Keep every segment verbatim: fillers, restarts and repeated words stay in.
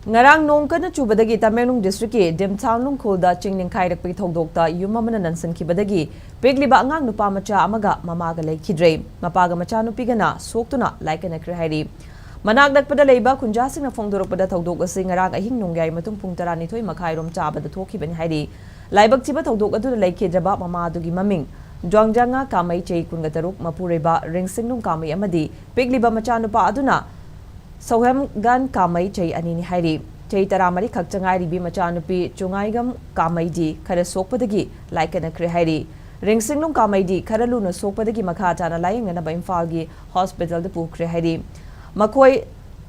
ꯉꯔꯥꯡ ꯅꯣꯡ ꯀꯟꯅ ꯆꯨꯕꯗꯒꯤ ꯇꯃꯦꯡꯂꯣꯡ ꯗꯤꯁꯇ꯭ꯔꯤꯛꯀꯤ ꯗꯤꯝꯊꯥꯡꯂꯨꯡ ꯈꯨꯜꯗ ꯆꯤꯡ ꯅꯤꯡꯈꯥꯏꯔꯛꯄꯒꯤ ꯊꯧꯗꯣꯛꯇ ꯌꯨꯝ ꯑꯃꯅ ꯅꯟꯁꯤꯟꯈꯤꯕꯗꯒꯤ ꯄꯤꯛꯂꯤꯕ ꯑꯉꯥꯡ ꯅꯨꯄꯥ ꯃꯆꯥ ꯑꯃꯒ ꯃꯃꯥꯒ ꯂꯩꯈꯤꯗ꯭ꯔꯦ꯫ ꯃꯄꯥꯒ ꯃꯆꯥꯅꯨꯄꯤꯒꯅ ꯁꯣꯛꯇꯨꯅ ꯂꯥꯏꯀꯠꯅꯈ꯭ꯔꯦ ꯍꯥꯏꯔꯤ꯫ ꯃꯅꯥꯛ ꯅꯛꯄꯗ ꯂꯩꯕ ꯈꯨꯟꯖꯥꯁꯤꯡꯅ ꯐꯣꯡꯗꯣꯔꯛꯄꯗ ꯊꯧꯗꯣꯛ ꯑꯁꯤ ꯉꯔꯥꯡ ꯑꯍꯤꯡ ꯅꯣꯡꯌꯥꯏ ꯃꯇꯨꯡ ꯄꯨꯡ ꯇꯔꯥꯅꯤꯊꯣꯏ ꯃꯈꯥꯏꯔꯣꯝ ꯆꯥꯕꯗ ꯊꯣꯛꯈꯤꯕꯅꯤ ꯍꯥꯏꯔꯤ꯫ ꯂꯥꯏꯕꯛ ꯊꯤꯕ ꯊꯧꯗꯣꯛ ꯑꯗꯨꯗ ꯂꯩꯈꯤꯗ꯭ꯔꯕ ꯃꯃꯥ ꯑꯗꯨꯒꯤ ꯃꯃꯤꯡ ꯖ꯭ꯋꯥꯡꯖꯥꯉꯥ ꯀꯥꯃꯩ, ꯆꯍꯤ ꯀꯨꯟꯒ ꯇꯔꯨꯛ, ꯃꯄꯨꯔꯣꯏꯕ ꯔꯤꯡꯁꯤꯡꯂꯨꯡ ꯀꯥꯃꯩ ꯑꯃꯗꯤ ꯄꯤꯛꯂꯤꯕ ꯃꯆꯥꯅꯨꯄꯥ ꯑꯗꯨꯅ ꯁꯧꯍꯦꯝꯒꯥꯟ ꯀꯥꯃꯩ, ꯆꯍꯤ ꯑꯅꯤꯅꯤ ꯍꯥꯏꯔꯤ꯫ ꯆꯍꯤ ꯇꯔꯥꯃꯔꯤ ꯈꯛꯇ ꯉꯥꯏꯔꯤꯕꯤ ꯃꯆꯥꯅꯨꯄꯤ ꯆꯨꯉꯥꯏꯒꯝ ꯀꯥꯃꯩꯗꯤ ꯈꯔ ꯁꯣꯛꯄꯗꯒꯤ ꯂꯥꯏꯀꯠꯅꯈ꯭ꯔꯦ ꯍꯥꯏꯔꯤ꯫ ꯔꯤꯡꯁꯤꯡꯂꯨꯡ ꯀꯥꯃꯩꯗꯤ ꯈꯔ ꯂꯨꯅ ꯁꯣꯛꯄꯗꯒꯤ ꯃꯈꯥ ꯇꯥꯅ ꯂꯥꯌꯦꯡꯅꯅꯕ ꯏꯝꯐꯥꯜꯒꯤ ꯍꯣꯁꯄꯤꯇꯥꯜꯗ ꯄꯨꯈ꯭ꯔꯦ ꯍꯥꯏꯔꯤ꯫ ꯃꯈꯣꯏ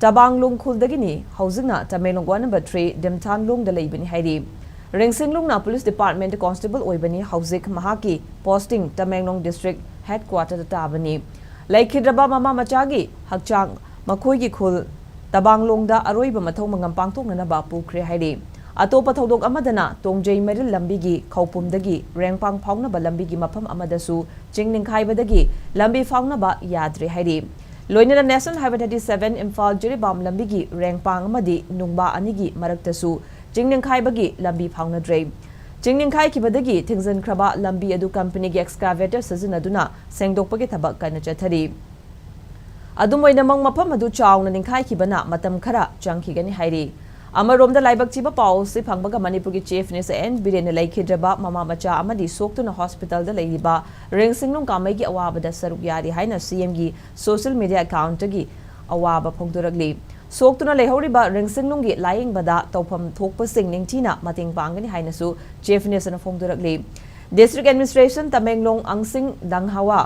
ꯇꯕꯥꯡꯂꯣꯡ ꯈꯨꯜꯗꯒꯤꯅꯤ, ꯍꯧꯖꯤꯛꯅ ꯇꯃꯦꯡꯂꯣꯡ ꯋꯥꯔꯠ ꯅꯝꯕꯔ ꯊ꯭ꯔꯤ ꯗꯤꯝꯊꯥꯟꯂꯣꯡꯗ ꯂꯩꯕꯅꯤ ꯍꯥꯏꯔꯤ꯫ ꯔꯤꯡꯁꯤꯡꯂꯨꯡꯅ ꯄꯨꯂꯤꯁ ꯗꯤꯄꯥꯔꯠꯃꯦꯟꯠꯇ ꯀꯣꯟꯁꯇꯦꯕꯜ ꯑꯣꯏꯕꯅꯤ꯫ ꯍꯧꯖꯤꯛ ꯃꯍꯥꯛꯀꯤ ꯄꯣꯁꯇꯤꯡ ꯇꯃꯦꯡꯂꯣꯡ ꯗꯤꯁꯇ꯭ꯔꯤꯛ ꯍꯦꯗꯀ꯭ꯋꯥꯇꯔꯗ ꯇꯥꯕꯅꯤ꯫ ꯂꯩꯈꯤꯗ꯭ꯔꯕ ꯃꯃꯥ ꯃꯆꯥꯒꯤ ꯍꯛꯆꯥꯡ ꯃꯈꯣꯏꯒꯤ ꯈꯨꯜ ꯇꯕꯥꯡꯂꯣꯡꯗ ꯑꯔꯣꯏꯕ ꯃꯊꯧ ꯃꯉꯝ ꯄꯥꯡꯊꯣꯛꯅꯅꯕ ꯄꯨꯈ꯭ꯔꯦ ꯍꯥꯏꯔꯤ꯫ ꯑꯇꯣꯞꯄ ꯊꯧꯗꯣꯛ ꯑꯃꯗꯅ ꯇꯣꯡꯖꯩ ꯃꯔꯤꯜ ꯂꯝꯕꯤꯒꯤ ꯈꯧꯄꯨꯝꯗꯒꯤ ꯔꯦꯡꯄꯥꯡ ꯐꯥꯎꯅꯕ ꯂꯝꯕꯤꯒꯤ ꯃꯐꯝ ꯑꯃꯗꯁꯨ ꯆꯤꯡ ꯅꯤꯡꯈꯥꯏꯕꯗꯒꯤ ꯂꯝꯕꯤ ꯐꯥꯎꯅꯕ ꯌꯥꯗ꯭ꯔꯦ ꯍꯥꯏꯔꯤ꯫ ꯂꯣꯏꯅꯅ national highway thirty seven Imphal Jiribam ꯂꯝꯕꯤꯒꯤ ꯔꯦꯡꯄꯥꯡ ꯑꯃꯗꯤ ꯅꯨꯡꯕꯥ ꯑꯅꯤꯒꯤ ꯃꯔꯛꯇꯁꯨ ꯆꯤꯡ ꯅꯤꯡꯈꯥꯏꯕꯒꯤ ꯂꯝꯕꯤ ꯐꯥꯎꯅꯗ꯭ꯔꯦ꯫ ꯆꯤꯡ ꯅꯤꯡꯈꯥꯏꯈꯤꯕꯗꯒꯤ ꯊꯤꯡꯖꯤꯟꯈ꯭ꯔꯕ ꯂꯝꯕꯤ ꯑꯗꯨ ꯀꯝꯄꯅꯤꯒꯤ ꯑꯦꯛꯁꯀꯥꯚꯦꯇꯔ ꯁꯤꯖꯤꯟꯅꯗꯨꯅ ꯁꯦꯡꯗꯣꯛꯄꯒꯤ ꯊꯕꯛ ꯀꯟꯅ ꯆꯠꯊꯔꯤ꯫ ꯑꯗꯨꯝ ꯑꯣꯏꯅꯃꯛ, ꯃꯐꯝ ꯑꯗꯨ ꯆꯥꯎꯅ ꯅꯤꯡꯈꯥꯏꯈꯤꯕꯅ ꯃꯇꯝ ꯈꯔ ꯆꯪꯈꯤꯒꯅꯤ ꯍꯥꯏꯔꯤ꯫ ꯑꯃꯔꯣꯝꯗ, ꯂꯥꯏꯕꯛ ꯊꯤꯕ ꯄꯥꯎ ꯑꯁꯤ ꯐꯪꯕꯒ ꯃꯅꯤꯄꯨꯔꯒꯤ ꯆꯤꯐ ꯃꯤꯅꯤꯁꯇꯔ ꯑꯦꯟ ꯕꯤꯔꯦꯟꯅ ꯂꯩꯈꯤꯗ꯭ꯔꯕ ꯃꯃꯥ ꯃꯆꯥ ꯑꯃꯗꯤ ꯁꯣꯛꯇꯨꯅ ꯍꯣꯁꯄꯤꯇꯥꯜꯗ ꯂꯩꯔꯤꯕ ꯔꯤꯡꯁꯤꯡꯂꯨꯡ ꯀꯥꯃꯩꯒꯤ ꯑꯋꯥꯕꯗ ꯁꯔꯨꯛ ꯌꯥꯔꯤ ꯍꯥꯏꯅ ꯁꯤꯑꯦꯝꯒꯤ ꯁꯣꯁꯤꯌꯦꯜ ꯃꯤꯗꯤꯌꯥ ꯑꯦꯀꯥꯎꯟꯠꯇꯒꯤ ꯑꯋꯥꯕ ꯐꯣꯡꯗꯣꯔꯛꯂꯤ꯫ ꯁꯣꯛꯇꯨꯅ ꯂꯩꯍꯧꯔꯤꯕ ꯔꯤꯡꯁꯤꯡꯂꯨꯡꯒꯤ ꯂꯥꯌꯦꯡꯕꯗ ꯇꯧꯐꯝ ꯊꯣꯛꯄꯁꯤꯡ ꯅꯤꯡꯊꯤꯅ ꯃꯇꯦꯡ ꯄꯥꯡꯒꯅꯤ ꯍꯥꯏꯅꯁꯨ ꯆꯤꯐ ꯃꯤꯅꯤꯁꯇꯔꯅ ꯐꯣꯡꯗꯣꯔꯛꯂꯤ꯫ ꯗꯤꯁꯇ꯭ꯔꯤꯛ ꯑꯦꯗꯃꯤꯅꯤꯁꯇ꯭ꯔꯦꯁꯟ, ꯇꯃꯦꯡꯂꯣꯡ, ꯑꯪꯁꯤꯡ, ꯗꯪꯍꯋꯥ,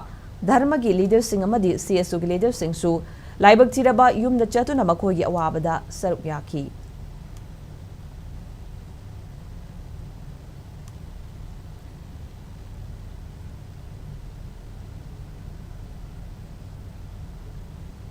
ꯙꯔꯃꯒꯤ ꯂꯤꯗꯔꯁꯤꯡ ꯑꯃꯗꯤ ꯁꯤ ꯑꯦꯁ ꯌꯨꯒꯤ ꯂꯤꯗꯔꯁꯤꯡꯁꯨ ꯂꯥꯏꯕꯛ ꯊꯤꯔꯕ ꯌꯨꯝꯗ ꯆꯠꯇꯨꯅ ꯃꯈꯣꯏꯒꯤ ꯑꯋꯥꯕꯗ ꯁꯔꯨꯛ ꯌꯥꯈꯤ꯫